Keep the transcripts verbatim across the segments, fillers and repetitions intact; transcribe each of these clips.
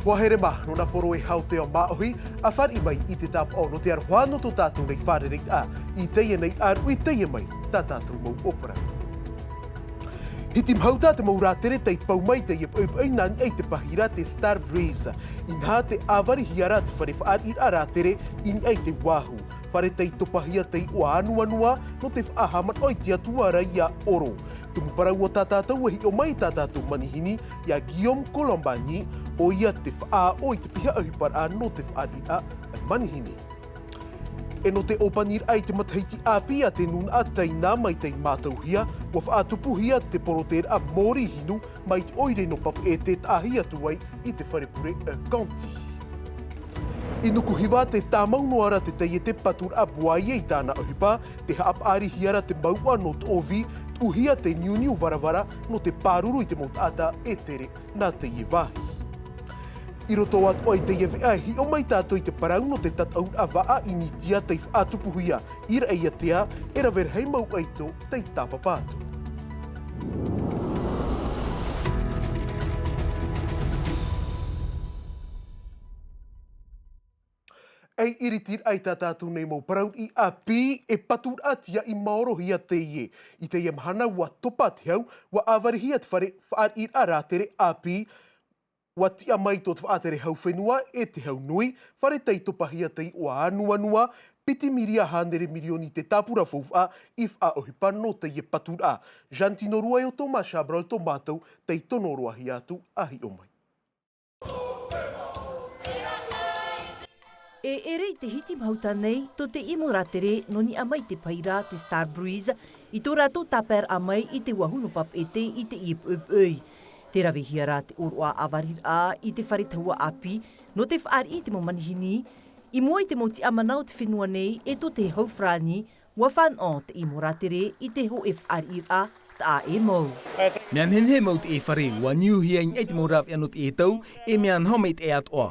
Ua here mā, nō nā poro e hau te ao māʻohi, ʻa fāriʻi mai i te tāpaʻo nō te aroha nō tō tātou nei fārereiraʻa, i teie nei ʻāruʻi teie mai, tā tātou mau ʻōparau. Hiti mahuta te mau rātere tei pau mai teie poʻipoʻi nā niʻa i te pahi ra te Star Breeze. Inaha tē ʻāvarihia ra te fare fāriʻiraʻa rātere i niʻa i te Wahoo. Fare tei topahia tei ʻoa anuanua nō te faʻahaʻamanaʻo i te Atua ra ia ʻoro. Tumu parau o tā tātou e hiʻo mai tā tātou manihini, iā Guillaume Colombani, ʻoia te faʻaʻo i te piha ʻohiparaʻa nō te fāriʻiraʻa manihini. E nō te ʻōpaniraʻa i te matahiti ʻāpī a te nūnaʻa Taina mai tei mātauhia, ua faʻatupuhia te porotēraʻa mōrī hinu mai te ʻoire nō Papeʻete e taʻahi atu ai i te fare pure, eh, County. I Nukuhiva tē tāmau noa ra te taiete paturaʻa Boyer i tāna ʻohipa, tē haʻapaʻarihia ra te mouʻa nō Toʻovi, tuʻuhia te niuniu varavara nō te pāruru i te mau taʻata e tere nā teie vāhi. I roto atoʻa i teie veʻa e hiʻo mai tātou i te parau nō te tataʻuraʻa vaʻa Initia tei faʻatupuhia i Raʻiātea, e rave rahi mau ʻaito tei tāpapa atu. Ei iritiraʻa i tā tātou nei mau parau i ʻāpī, e paturaʻa tiaʻi maorohia teie. I teie mahana ua topa te hau, ua ʻāvarihia te fare fāriʻiraʻa rātere ʻāpī, ua tiʻa mai tō te faʻatere hau fenua e te hau nui, fare tei topahia tei ʻoa anuanua, piti miria hānere mirioni te tāpura faufaʻa i faʻaʻohipa nō teie paturaʻa. Jantino Ruaio, Thomas Chabrol tō mātou tei tono roa hia atu ʻa hiʻo mai. E ʻere i te hiti mahuta nei, tō teie mau rātere nō niʻa mai te pahi ra te Star Breeze, i tō rātou tāpaeraʻa mai i te Wahoo nō Papeʻete i teie poʻipoʻi. Tē ravehia ra te ʻōroʻa ʻāvariraʻa i te fare tahua ʻāpī, nō te fāriʻi i te mau manihini, i mua i te mau tiʻamana o te fenua nei e tō te hau farāni, ua fānaʻo teie mau rātere i te hōʻē fāriʻiraʻa taʻa ʻē mau. Mea nehenehe mau teie fare, ua niuhia i niʻa i te mau rāveʻa nō teie tau, e mea noho maitaʻi atoʻa.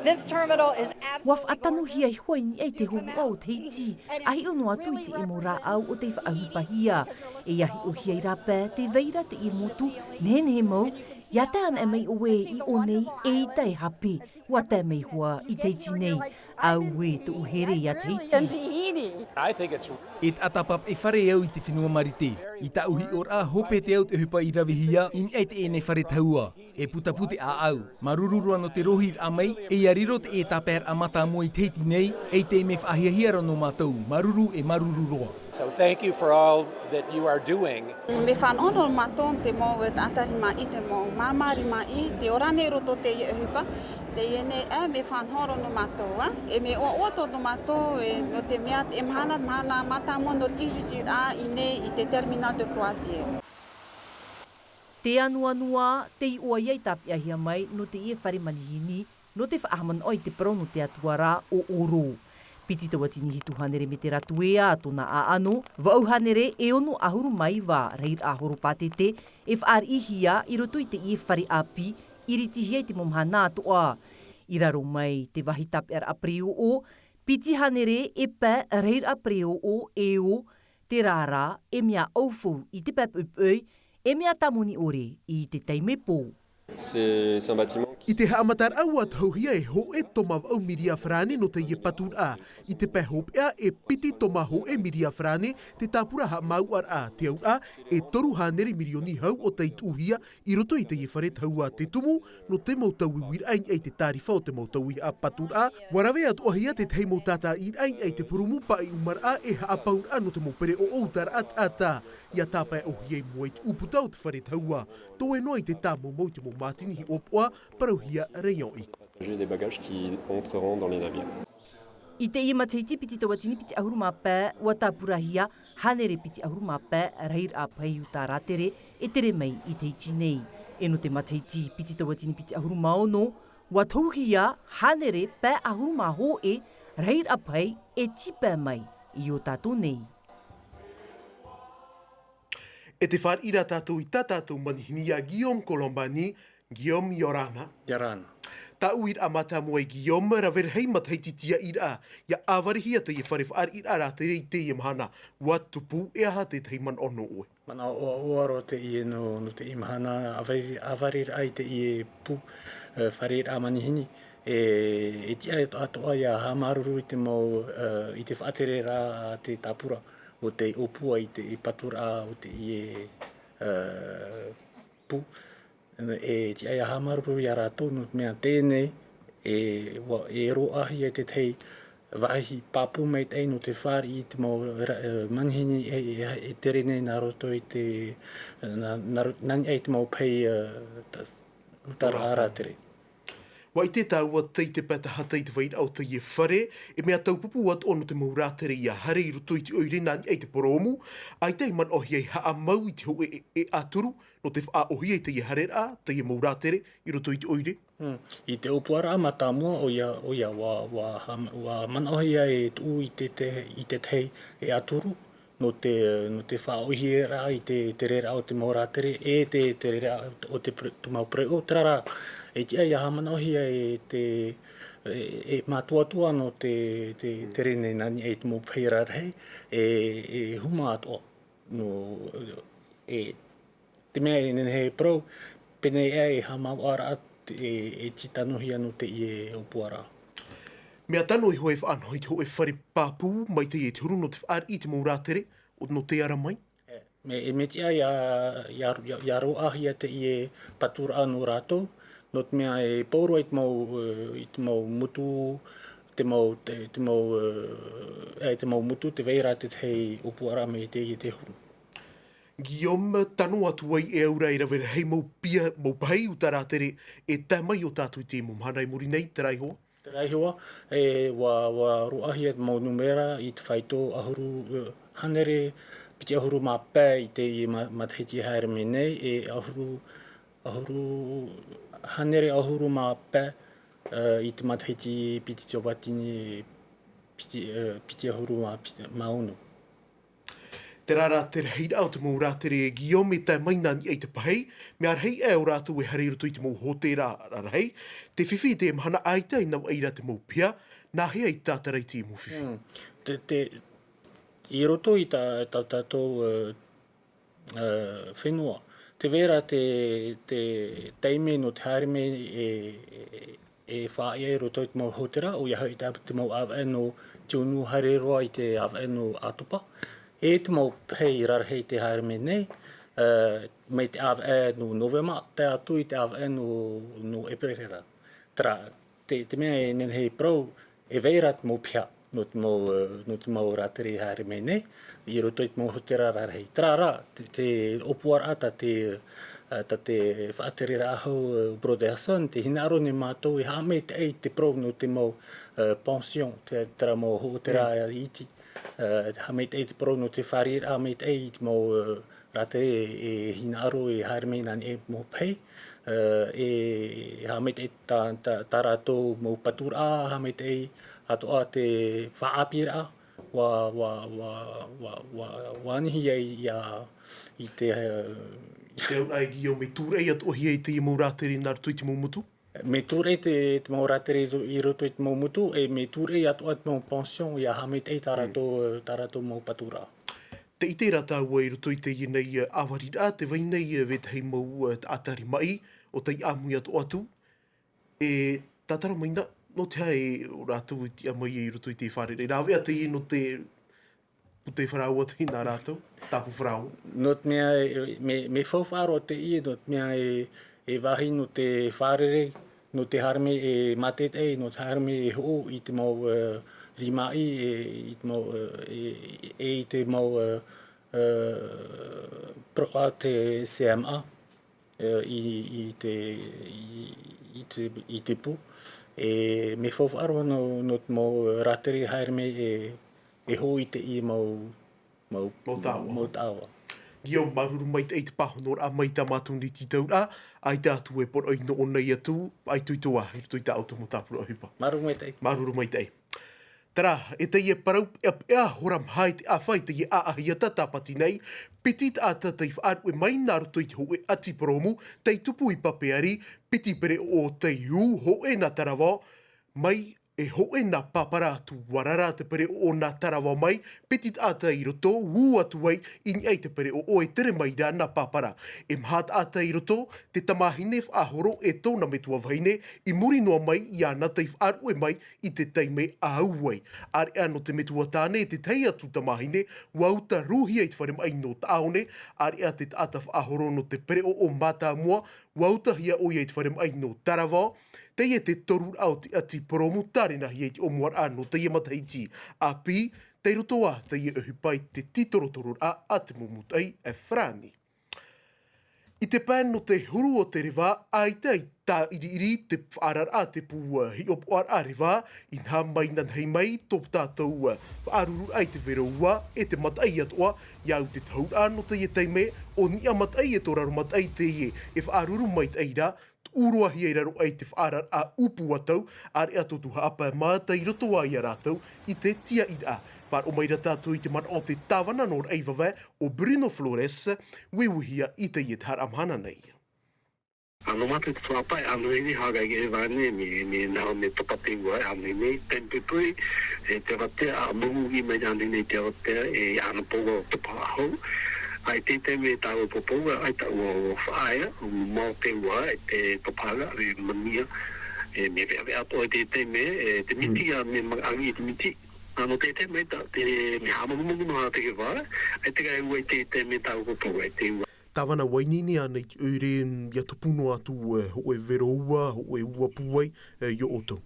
This terminal is absolutely gorgeous. Ua faʻatanohia iho i niʻa i te hōroʻa o Tahiti, ʻa hiʻo noa atu i teie mau rāʻau o tei faʻaʻohipahia. E ʻia hiʻohia i rāpae, tē vai ra teie motu, nehenehe mau, ʻia tae anaʻe mai ʻoe i ʻō nei, eʻita e hape. Ua tae mai hoʻi i Tahiti nei, auē tōʻu here iā Tahiti. E taʻata papaʻi fare au i te fenua Marite. I tāʻu hiʻoraʻa, hope te au te ʻohipa i ravehia i niʻa i teie nei fare tahua. E putaputa te ʻāʻau, māuruuru roa nō te rohiraʻa mai, e ʻia riro teie tāpaeraʻa mātāmua i Tahiti nei, ʻeita e mea faʻahiahia ra nō mātou, māuruuru e māuruuru roa. So thank you for all that you are doing. Mea fānaʻo nō mātou te mau taʻata rimaʻi, te mau māmā rimaʻi, tē ora nei i roto i teie ʻohipa, teie nei, e, mea fānaʻo nō mātou, ā. E mea ʻoaʻoa tō, nō mātou, e, nō te mea, e mahana, mahana mātāmua nō te ʻiritiraʻa i ʻō nei i te terminal de croisière. Te anuanua, tei ʻoaʻoa i tāpeʻahia mai nō teie fare manihini, nō te faʻahaʻamanaʻo i te parau nō te Atua ra ʻo ʻOro. Piti tauatini hitu hānere mētera tuea tōna ʻāʻano, vaʻu hānere e ono ʻahuru mā iva rahiraʻa horopātete e fāriʻihia i roto i teie fare ʻāpī, iritihia i te mau mahana atoʻa. I raro mai te vāhi tāpeʻaraʻa pereoʻo, piti hānere e pae rahiraʻa pereoʻo e ō, terā rā, e mea ʻaufau i te pae poʻipoʻi, e mea tāmoni ʻore i te taime pō. C'est, c'est un bâtiment qui... I te haʻamataraʻa ua tohuhia e hōʻē toma vaʻu miria farāne nō teie paturaʻa. I te pae hopeʻa e piti toma hōʻē miria farāne te tāpura haʻamāuʻaraʻa, te auraʻa, e toru hānere mirioni hau ʻo tei tuʻuhia i roto i teie fare tahua, te tumu nō te mau tauiuiraʻa i niʻa i te tārifa o te mau tauihaʻa paturaʻa. Ua rave atoʻahia te tahi mau tātaʻiraʻa i niʻa i te purūmu paʻiʻumaraʻa e haʻapauraʻa nō te mau pereoʻo ʻutaraʻa taʻata. ʻIa tāpaeʻohia i mua i te ʻūputa o te fare tahua, toe noa i te tāmomo i te mau mātini hiʻopoʻa, parauhia rayon X. Des bagages qui entreront dans les navires. I teie matahiti piti tauatini piti ʻahuru mā pae, ua tāpurahia hānere piti ʻahuru mā pae rahiraʻa pahi uta rātere e tere mai i Tahiti nei. E nō te matahiti piti tauatini piti ʻahuru mā ono, ua tohuhia hānere pae ʻahuru mā hōʻē rahiraʻa pahi e tīpae mai i ō tātou nei. E tē fāriʻi ra tātou i tā tātou manihini iā Guillaume Colombani. Guillaume, ʻia ora na. ʻIa ora na. Tāʻu uiraʻa mātāmua e Guillaume, rave rahi matahiti tiaʻiraʻa, ʻia ʻāvarihia teie fare fāriʻiraʻa rātere i teie mahana, ua tupu, e aha te tahi manaʻo nō ʻoe? Manaʻo ʻoaʻoa roa teie nō, nō teie mahana, ʻāvari-, ʻāvariraʻa i teie pu-, fare raʻa manihini, e tiʻa atoʻa ia haʻamāuruuru i te mau i te faʻatereraʻa a te tāpura o te ʻōpua i te paturaʻa o te ie pū. E tiʻa ia haʻamāuruuru ia rātou nō te mea tēnei e roaʻahia i tētahi vāhi pāpū maitaʻi nō te fāriʻi i te mau manihini e tere nei nā roto i te nā niʻa i te mau pahi taraʻa rātere. Ua ʻite tāua tei te pae tahata i te vairaʻa o teie fare, e mea taupupū atoʻa nō te mau rātere ia haere i roto i te ʻoire nā niʻa i te porōmu, ʻaita i manaʻohia e haʻamau i te hōʻē e ʻaturu nō te faʻaʻōhia i teie haereraʻa teie mau rātere i roto i te ʻoire. I te ʻōpuaraʻa mātāmua ʻoia ʻoia ua ua manaʻohia e tuʻu i tētahi e ʻaturu nō te nō te faʻaʻōhiaraʻa i te tereraʻa o te mau rātere e te tereraʻa o te mau pereʻo. Terā rā e tiʻa ia haʻamanaʻohia e te e mātuatua nō te tere nei nā niʻa i te mau pahi rarahi e huma atoʻa nō e te mea e nehenehe e parau pēnei ʻā e haʻamāuʻaraʻa e tītanohia nō teie ʻōpuaraʻa. Mea tano iho e faʻanaho i te hōʻē fare pāpū mai teie te huru nō te fāriʻi i te mau rātere nō te ara mai. E mea tiʻa ia roaʻahia teie paturaʻa nō rātou nō te mea e pauroa i te mau i te mau motu te mau te mau e te mau motu te vai ra tētahi ʻōpuaraʻa mai teie te huru. Guillaume, tano atu ai e aura e rave rahi mau pia mau pahi uta rātere e tae mai o tātou i te mau mahana i muri nei. Terā iho ā terā iho ā e ua ua roaʻahia mau numera i te faito ʻahuru hānere piti ʻahuru mā pae i teie matahiti e haere mai nei e ʻahuru ʻahuru hānere ʻahuru mā pae i te matahiti piti tauatini piti piti ʻahuru mā ono. Terā rā te rahiraʻa o te mau rātere e Guillaume e tae mai nā niʻa i te pahi. Mea rahi ʻā o rātou e haere i roto i te mau hōtēra rarahi. Te fifi i te mahana ʻaita i navaʻi ra te mau pia. Nā hea i tātara i te mau fifi? Te te i roto i tā tā tātou fenua te vai ra te te taime nō te haere mai e e faʻaʻite i roto i te mau hōtēra ʻoia hoʻi te mau ʻāvaʻe nō tiunu haere roa i te ʻāvaʻe nō ʻātopa. E te mau pahi rarahi te haere mai nei mai te ʻāvaʻe nō novema tae atu i te ʻāvaʻe nō nō ʻeperēra. Terā te te mea e nehenehe e parau e vai ra te mau pia nō te mau nō te mau rātere e haere mai nei i roto i te mau hōtēra rarahi. Terā rā te ʻōpuaraʻa tā te tā te faʻatereraʻa hau Brotherson te hinaʻaro nei mātou e haʻamaitaʻi i te parau nō te mau pension terā mau hōtēra iti haʻamaitaʻi i te parau nō te fāriʻiraʻa maitaʻi i te mau rātere e hinaʻaro e haere mai nā niʻa i te mau pahi e haʻamaitaʻi tā rātou mau paturaʻa haʻamaitaʻi atoʻa te faʻaʻāpīraʻa ua ua ua ua ua ua anihi ai ia i te i te auraʻa e Guillaume e tūraʻi atoʻahia i teie mau rātere nā roto i te mau motu. Me tūraʻi te te mau rātere i roto i te mau motu e me tūraʻi atoʻa te mau pension ia haʻamaitaʻi tā rātou tā rātou mau paturaʻa. Te ʻite rā tāua i roto i teie nei ʻāvariraʻa te vai nei vetahi mau taʻata rimaʻi o tei ʻāmui atoʻa atu e tātara mai na nō te aha e o rātou i tiʻa mai i roto i te fārerei rāveʻa teie nō te pūtē faraoa tei nā rātou tāpū faraoa. Nō te mea me me faufaʻa roa teie nō te mea e e vāhi nō te fārerei nō te haere mai e mātaʻitaʻi nō te haere mai e hoʻo i te mau rimaʻi e i te mau e i te mau poroʻa te CMA i i te i i te i te pū e me faufaʻa roa nō nō te mau rātere haere mai e e hoʻo i teie mau mau mau taʻaoa. Mau taʻaoa. Guillaume, māuruuru maitaʻi i te pāhonoraʻa mai tā mātou nei tītauraʻa. ʻAita atu e poroʻi noʻo nei atu ʻaitoito ā i roto i tā ʻoutou mau tāpura ʻohipa. Māuruuru maitaʻi. Māuruuru maitaʻi. Terā e teie parau peʻapeʻa hora maha i te ʻāfa i teie ʻāʻahiata tāpati nei. Piti taʻata tei faʻaruʻe mai nā roto i te hōʻē ʻati porōmu tei tupu i Papeari. Piti pereʻoʻo tei ū hōʻē nā Taravao mai E hoʻe nā pāpara atu, ua rara te pereʻoʻo nā Tarawa mai, piti taʻata i roto, ū atu ai i niʻa i te pereʻoʻo e tere mai rā nā pāpara. E maha taʻata i roto, te tamāhine faʻahoro e tōna metua vahine, i muri noa mai iāna tei faʻaruʻe mai i te taime a au ai. ʻĀreʻa nō te metua tāne e te tahi atu tamāhine, ua uta rūhia i te fare maʻi nō Taʻaone, ʻāreʻa te taʻata faʻahoro nō te pereʻoʻo mātāmua, ua utahia ʻoia i te fare maʻi nō Taravao. Teie te toruraʻa o te ʻati poromu tārenahia i te ʻōmuaraʻa nō teie matahiti ʻāpī, tei roto ā teie ʻohipa i te tītorotororaʻa a te mau mūtaʻi farāni. I te pae nō te huru o te reva, ʻaita i tāʻiriʻiri te faʻaararaʻa te pū hiʻopoʻaraʻa reva, inaha mai nanahi mai tō tātou faʻarururaʻa i te vero ua e te mataʻi atoʻa, i au te tahuraʻa nō teie taime, ʻo niʻa mataʻi e tō raro mataʻi teie e faʻaruru maitaʻi ra, tuʻu roa hia i raro aʻe i te faʻaararaʻa ʻūpū atu, ʻāreʻa tō tū haʻapae mā tei roto ā ia rātou i te tiaʻiraʻa. Faʻaroʻo mai ra tātou i te manaʻo o te tāvana nō Raʻivavae, ʻo Bruno Flores, uiuihia i teie taharaʻa mahana nei. Ano mātou te haʻapae, ano hiri hāgai e vāne, me, me naho me tapa te ua, ano hiri, tempe pui, e te avatea, a mahu i mai ano hiri te avatea, e ano pōua o tapa hau. Ai te taime tāua pōpou, ai tā ua o faʻaea, mau te ua, e te papaga, e mania, e me vea vea to e te taime, e te miti, a me ma-, angi te miti. Ano te taime tā, te me hāmagumagu noa te ke vā, ai te kai ua i te taime tāua pōpou, ai te ua. Tāvana, ʻua ineine ānei te ʻoire ia tupu noa atu, e, hōʻē vero ua, hōʻē ua pūai, e, i ō ʻoutou?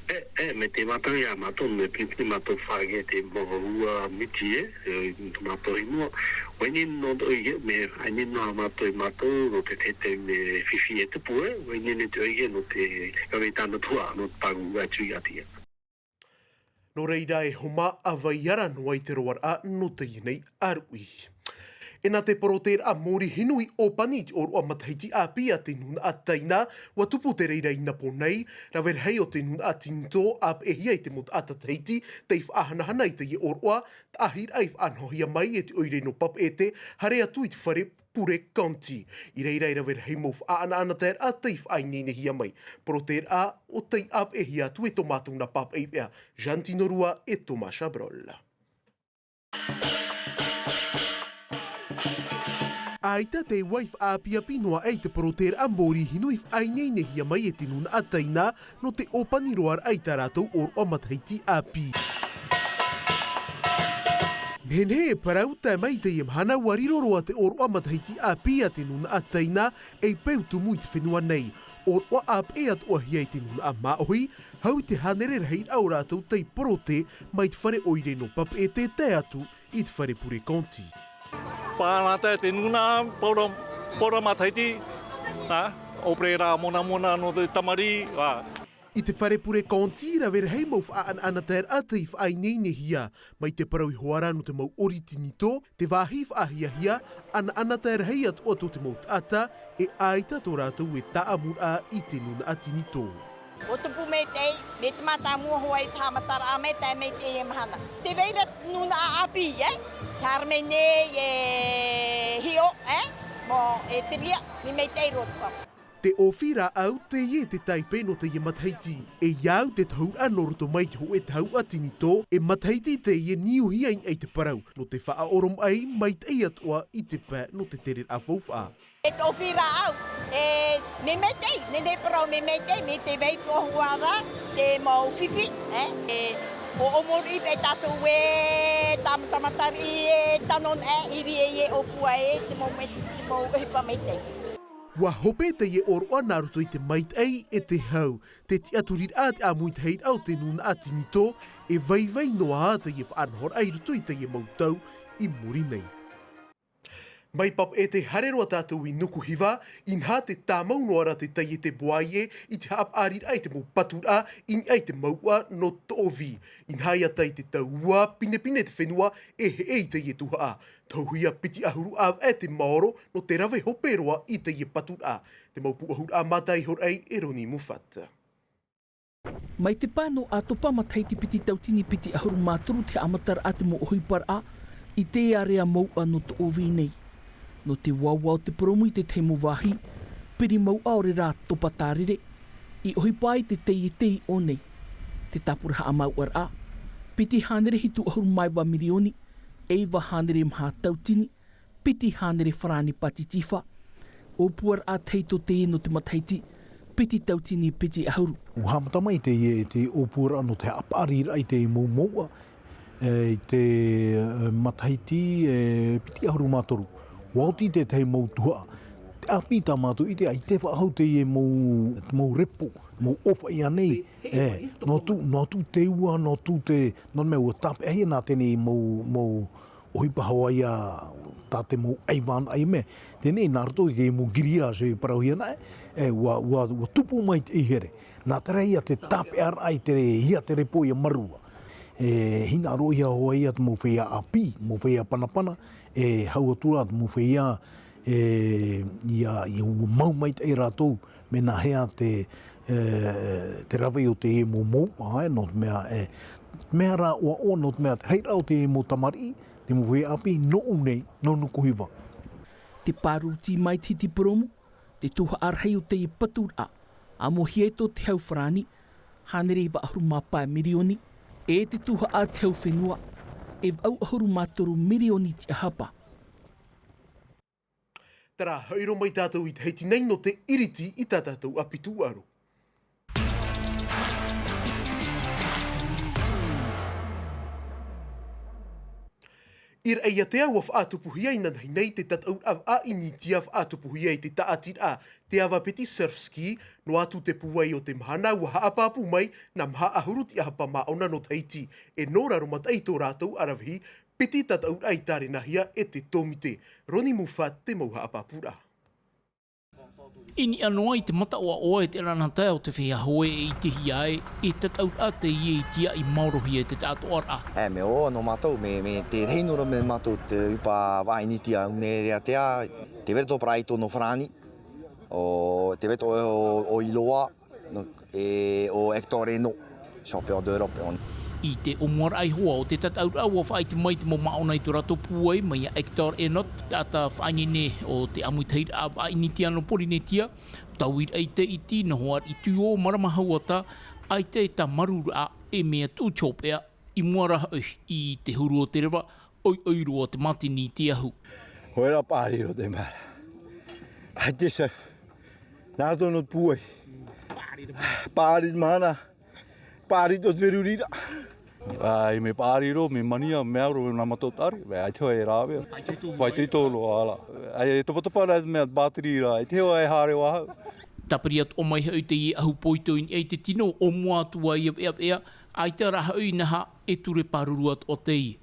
E, e, mai te mātau iā mātou, mai te piti mātou faʻaea te mau ua miti, e, e, mātou i mua. ʻUa ineine noa te ʻoire, mai, ʻua ineine noa mātou i mātou, nō te, te, te, me fifi e tupu, e, ʻua ineine te ʻoire, nō te, ka vei tāna tuhaʻa, nō te pāgu atu i ātea. Nō reira e homa ʻa vai ara noa i te roaraʻa nō teie nei ʻāruʻi. E nā te porotēraʻa mōrī hinu i ʻōpani i te ʻōroʻa matahiti ʻāpī a te nūnaʻa Taina, ʻua tupu te reira i Napo nei, rave rahi o te nūnaʻa Tinitō ʻāpeʻehia e te mau taʻata Tahiti, tei faʻahanahana i teie ʻōroʻa, taʻahiraʻa i faʻanahohia mai e te ʻoire nō Papeʻete, haere atu i te fare Pure County. I reira e rave rahi mau faʻaʻanaʻanataeraʻa tei faʻaineinehia mai. Porotēraʻa ʻo tei ʻāpeʻehia atu e tō mātou nā pāpaʻi peʻa, Jantino Rua e Thomas Chabrol. ʻAita te ua i faʻaʻapiʻapi noa aʻe i te porotēraʻa mōrī hinu i faʻaineinehia mai e te nūnaʻa Taina, nō te ʻōpani roaraʻa i tā rātou ʻōroʻa matahiti ʻāpī. Nehenehe e parau tae mai i teie mahana ʻua riro roa te ʻōroʻa matahiti ʻāpī a te nūnaʻa Taina ei peu tumu i te fenua nei. ʻŌroʻa ʻāpeʻe atoʻa hia e te nūnaʻa māʻohi, hau i te hānere rahi o rātou tei porotē mai te fare ʻoire nō Papeʻete tae atu i te fare Pure County. Faʻaʻanaʻanatae te nūnaʻa, paura, paura matahiti, nā, ʻōperēra monamona nō te tamariʻi, ā. I te fare Pure County, rave rahi mau faʻaʻanaʻanataeraʻa tei faʻaineinehia, mai te parau iho ā rā nō te mau ʻori Tinitō, te vāhi faʻahiahia, ʻanaʻanatae rahi atoʻa tō te mau taʻata, e ʻaita tō rātou e tāʻamuraʻa i te nūnaʻa Tinitō. ʻUa tupu maitaʻi, mai te mātāmua hoʻi te haʻamataraʻa maitaʻi, mai teie mahana. Tē vai ra nūnaʻa ʻāpī, e? Haere mai nei e hiʻo, e? Mō, e te reira, mai maitaʻi roa te papa. Te ʻōfī rāʻau, teie te taipe nō teie matahiti. E au te tahuraʻa nō roto mai te hōʻē tahuʻa Tinitō, e matahiti teie niuhia i niʻa i te parau, nō te faʻaʻoromaʻi maitaʻi atoʻa i te pae nō te tereraʻa faufaʻa. E te ʻōfī rāʻau, e, mai maitaʻi, nehenehe e parau mai maitaʻi, mai tē vai atoʻa hoʻi ra, te mau fifi, e, e, ʻo, ʻo mōriʻi paʻi tātou e, tāmatamatariʻi e, tano, e, i reira e ʻōpua e, te mau mai, te mau ʻohipa maitaʻi. ʻUa hope teie ʻōroʻa nā roto i te maitaʻi e te hau, te tiʻaturiraʻa te ʻāmuitahiraʻa o te nūnaʻa Tinitō, e vaivai noa ā teie faʻanahoraʻa i roto i teie mau tau i muri nei. Mai Papeʻete haere roa tātou i Nukuhiva, inaha tē tāmau noa ra te taiete Boyer i te haʻapaʻariraʻa i te mau paturaʻa i niʻa i te mouʻa nō Toʻovī. Inaha ʻia tae i te tau ua, pinepine te fenua e heʻe i teie tuhaʻa. Tohuhia piti ʻahuru ʻāvaʻe te maoro nō te rave hope roa i teie paturaʻa. Te mau pūʻohuraʻa mātāiʻoraʻa e Roni Mufata. Mai te pae nō ʻAtopa matahiti piti tautini piti ʻahuru mā toru te haʻamataraʻa te mau ʻohiparaʻa i te area mouʻa nō Toʻovī nei. Nō te uaua o te poromu i te tahi mau vāhi, piri mouʻa ʻaore rā topa tārere, i ʻohipa ai te taiete i ʻō nei. Te tāpura haʻamāuʻaraʻa, piti hānere hitu ʻahuru mā iva mirioni, e iva hānere maha tautini, piti hānere farāni pātitifa, ʻōpuaraʻa tahi tō teie nō te matahiti, piti tautini piti ʻahuru. Ua haʻamata mai teie, te ʻōpuaraʻa nō te haʻapaʻariraʻa i te mau mouʻa, e, i te, e, matahiti, e, piti ʻahuru mā toru. Ua oti tētahi mau tuhaʻa. Te ʻāpī tā mātou i ʻite, ʻaita e faʻahou teie mau, mau repo, mau ʻōfaʻi ānei. E, noa atu, noa atu te ua, noa atu te, nō te mea ua tāpeʻahia nā teie mau, mau ʻohipa Hawaiʻi tā te mau ʻaivānaʻa i mea. Teie nā roto i te mau grillage e parauhia nā, e, ua, ua, ua tupu mai te here. Nā te reira te tāpeʻaraʻa i te, ia te repo ia marua. E, hinaʻaro ia Hawaiʻi te mau feiā ʻāpī, mau feiā panapana, e, hau atu rā te mau feiā, e, ia, ia ua mau maitaʻi rātou, mea nāhea te, e, te rave o te mau mouʻa, e, nō te mea, e, mea rā ʻoaʻoa, nō te mea te reira o te mau tamariʻi, te mau feiā ʻāpī, nō ʻū nei, nō Nukuhiva. Te pāruru tī mai te hiti purōmu, te tuhaʻa rahi o teie paturaʻa, ʻāmuahia tō te hau farāni, hānere iva ʻahuru mā pae mirioni, e te tuhaʻa te hau fenua, e vaʻu ʻahuru mā toru mirioni te ʻahapa. Terā, haʻamāuʻa mai tātou i te hiti nei nō te iriti i tā tātou ʻāpī tūʻaro. I Raʻiātea ua faʻatupuhia inanahi nei te tataʻuraʻa vaʻa ʻInitia faʻatupuhia i te tāʻatiraʻa Te Ava Piti Surf Ski, noa atu te pūai o te mahana ua haʻapāpū mai nā maha ʻahuru te ʻahapa māʻona nō Tahiti, e nō Raromataʻi tō rātou ʻaravihi, piti tataʻuraʻa i tārenahia e te tōmite. Roni Mufa te mau haʻapāpūraʻa. I niʻa noa i te mataʻoaʻoa e te ranata o te feiā hoe e ʻitehia ai, e tataʻuraʻa teie i tiaʻi maorohia e te taʻatoʻaraʻa. E, mea ʻoaʻoa nō mātou, mea, mea te reira noa ra mea mātou te ʻupa vaʻa ʻInitia, ʻUne Raʻiātea, te Veretō Paraito nō Farāni, ʻo te Veretō ʻo, ʻo Iloa, nō, e, ʻo Hector Eno, champion d'Europe, on. I te ʻōmuaraʻa iho ā o te tataʻuraʻa ua faʻaʻite mai te mau māʻona i tō rātou pūai mai iā Hector Eno, taʻata faʻaineine o te ʻāmuitahiraʻa vaʻa ʻInitia nō Porinetia, tauiraʻa i te iti, noho ariʻi tuiō, marama hauata, ʻaita e tāmarūraʻa, e mea tuʻu te hopeʻa, i mua rā hoʻi i te huru o te reva, ʻoiʻoi roa te mātini i te ahu. Hoe rā pāriro te mea ra. Hai te surf. Nā tō nō te pūai. Pāri te mahana. Pāri tō te feruriraʻa. Ai, mea pāriro, mea mania, mea aro nā mātou tari. Ai te hoe e rāvea. Vai te tō roa, ala. Ai, e topatopa rā te mea te bātiri rā. Ai te hoe e haere vāhau. Tāpiri atoʻa mai hoʻi teie ahu poito i niʻa i te tino, ʻōmua atu ā ia veʻaveʻa, ʻaita rā hoʻi inaha, e ture pāruru atoʻa teie.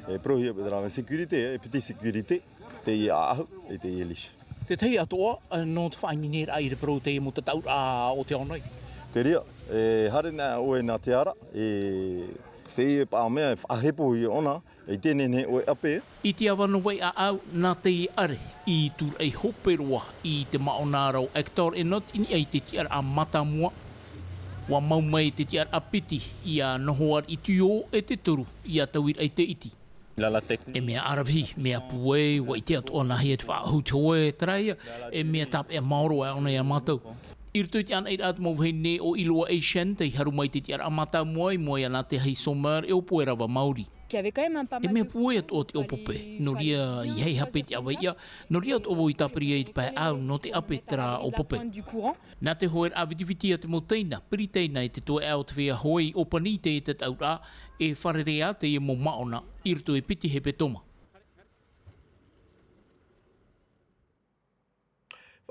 E parauhia paʻi terā mea sécurité, e piti sécurité, teie ʻāʻahu, e teie leash. Te tahi atoʻa, ā, nō te faʻaineineraʻa i te parau teie mau tataʻuraʻa o te ao nei. Te reira, e haere nā ʻoe nā te ara, e teie paʻi mea e faʻahepo ia ʻōna, e teie nei ʻoe ʻape. I te ava nō Vaiʻaʻau, nā teie ʻare, i tūraʻi hope roa, i te māʻona ra ʻo Hector Eno i niʻa i te tiʻaraʻa mātāmua. Ua mau mai te tiʻaraʻa piti, ia noho ariʻi tuiō e te toru, ia tauiraʻa i te iti. E mea ʻaravihi, mea pūai, ua ʻite atoʻa nāhea te faʻaʻahu te hoe, terā ia, e mea tāpeʻa maoro ā ʻōna iā mātou. I roto i te ʻānaʻiraʻa te mau vahine o Iloa Asian, tei haru mai te tiʻaraʻa mātāmua i mua iā Nāteahi Sommer e ʻo Poerava Maori. E mea pūai atoʻa te ʻopope, nō reira i haʻi hape te ʻaveiʻa, nō reira atoʻa vau i tāpiri ai i te pae ʻāu nō te ʻape terā ʻopope. Nā te hoeraʻa vitiviti a te mau teina, Peritaina e te toeʻa o te feiā hoe i ʻōpani i teie tataʻuraʻa, e fārerei ā teie mau māʻona, i roto i piti hepetoma.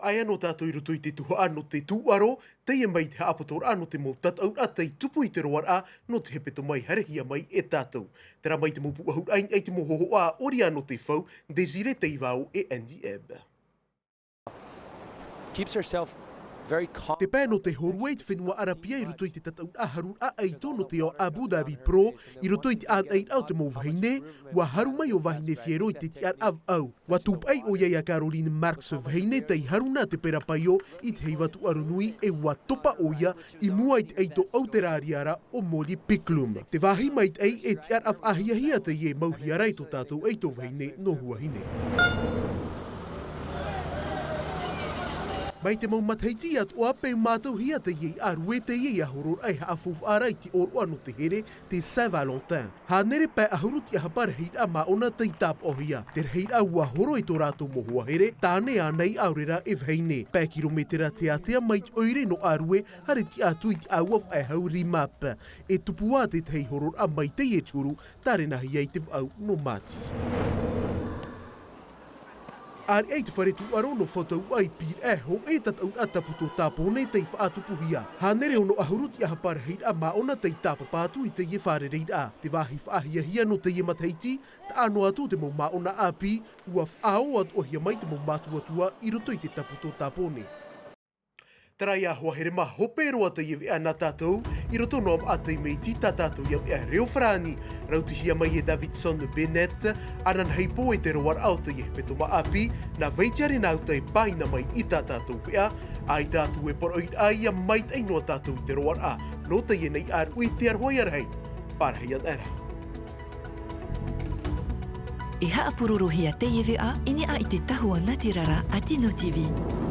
Faʻaea noa tātou i roto i te tuhaʻa nō te tūʻaro, teie mai te haʻapotoraʻa nō te mau tataʻuraʻa tei tupu i te roaraʻa nō te hepetoma i haerehia mai e tātou. Terā mai te mau pūʻohuraʻa i niʻa i te mau hōhoʻa ʻori ā nō te fau, Désiré Teivao e Andy Ebb. Keeps herself very calm. Te pae nō te hōrua i te fenua ʻArapia i roto i te tataʻuraʻa haruraʻa ʻaito nō te ao Abu Dhabi Pro, i roto i te ʻānaʻiraʻa o te mau vahine, ua haru mai ʻo Vahine Fierro i te tiʻaraʻa vaʻu. Ua tūpaʻi ʻoia iā Caroline Marks Vahine tei haru nā te pera paio i te heiva tūʻaro nui e ua topa ʻoia i mua i te ʻaito ʻAuteraria ra ʻo Molly Picklum. Te vāhi maitaʻi e tiʻaraʻa faʻahiahia teie mau hiara i tō tātou ʻaito vahine nō Huahine. Mai te mau matahiti atoʻa, peu mātauhia teie ʻārue, teie horoʻa e haʻafaufaʻa ra i te ʻōroʻa nō te here, te Saint-Valentin. Hānere pae ʻahuru tiʻahapa rahiraʻa māʻona tei tāpaʻohia. Te rahiraʻa ua horo e tō rātou mau hoa here, tāne ānei ʻaore rā e vahine. Pae kirometera teatea mai te ʻoire nō ʻārue, haere tiʻa atu i te ʻāua faʻehau Rimap. E tupu ā te tahi horoʻa mai teie te huru, tārenahia i te vaʻu nō Māti. ʻĀreʻa i te fare tūʻaro nō Fautauʻa i Pīraʻe, hōʻē tataʻuraʻa tapu tō Tāpōnē tei faʻatupuhia. Hānere ono ʻahuru tiʻahapa rahiraʻa māʻona tei tāpapa atu i teie fārereiraʻa. Te vāhi faʻahiahia nō teie matahiti, taʻa noa atu te mau māʻona ʻāpī, ua faʻaō atoʻahia mai te mau mātuatua i roto i te tapu tō Tāpōnē. Terā ia hoa here mā, hope roa teie veʻa nā tātou, i roto noa maʻa teie mea iti tā tātou ia veʻa reo farāni, rautihia mai e Davidson Bennett, ananahi pō e te roaraʻa o teie hepetoma ʻāpī, nā Vaitiare Nauta e pāina mai i tā tātou veʻa, ʻaita atu e poroʻi ra ia maitaʻi noa tātou i te roaraʻa, nō teie nei ʻārue i te aroha ia rahi, pārahi ana ra. E haʻapurorohia teie veʻa i niʻa i te tahua nātirara a Tino T V.